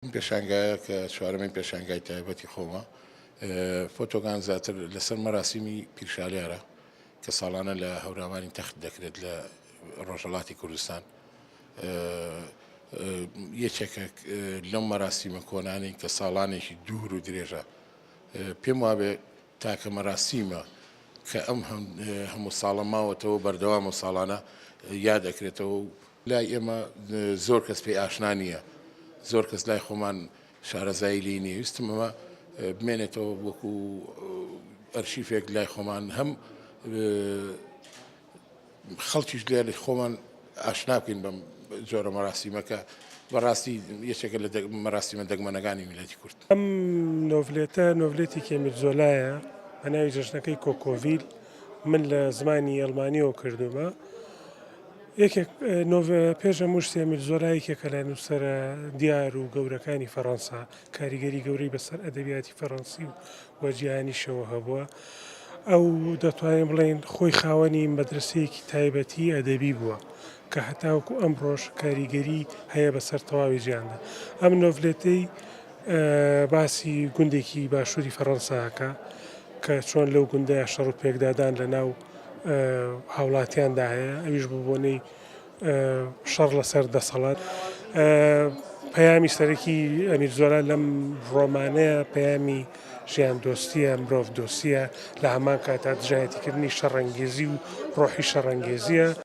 ئەم پێشانگایە کە چوارەمین پێشانگای تایبەتی خۆمە، فۆتۆکان زیاتر لەسەر مەراسیمی پیرشالیارە کە ساڵانە لە هەورامانی تەخت دەکرێت لە ڕۆژهەڵاتی کوردستان. یەکێکە لەو مەراسیمە کۆنانەی کە ساڵانێکی دوور و درێژە پێم وابێ تاکە مەراسیمە کە ئەم هەموو ساڵە ماوەتەوە بەردەوامە ساڵانە یاد ئەکرێتەوە و لای ئێمە زۆر کەس پێی ئاشنا نییە، زۆر کەس لای خۆمان شارەزایی لێی نییە، ویستم ئەمە بمێنێتەوە وەکو ئەرشیفێک لای خۆمان هەم خەڵکیش لێ خۆمان ئاشنا بکەین بەم جۆرە مەراسیمە کە بەڕاستی یەکێکە لە مەراسیمە دەگمەنەکانی میللەتی کورد. ئەم نۆڤلێتە نۆڤلێتێکی ئەمیر زۆلایە بە ناوی جەژنەکەی کۆکۆڤیل، من لە زمانی ئەڵمانییەوە کردوومە. یەکێک پێش هەموو شتێ ئەمیل زۆلا یەکێکە لە نووسەرە دیار و گەورەکانی فەڕەنسا، کاریگەری گەورەی بەسەر ئەدەبیاتی فەڕەنسی و جیهانیشەوە هەبووە. ئەو دەتوانین بڵێین خۆی خاوەنی مەدرەسەیەکی تایبەتی ئەدەبی بووە کە هەتاوەکو ئەمڕۆش کاریگەری هەیە بەسەر تەواوی جیهاندا. ئەم نۆڤلێتەی باسی گوندێکی باشووری فەڕەنسا ئەکا کە چۆن لەو گوندەیا شەڕ و پێکدادان لە ناو هاوڵاتیاندا هەیە ئەویش بە بۆنەی شەڕ لەسەر دەسەڵات. پەیامی سەرەکی ئەمیر زۆلا لەم ڕۆمانەیە پەیامی ژیاندۆستییە، مرۆڤدۆستییە، لە هەمان کاتا دژایەتیکردنی شەڕەنگێزی و ڕۆحی شەڕەنگێزییە.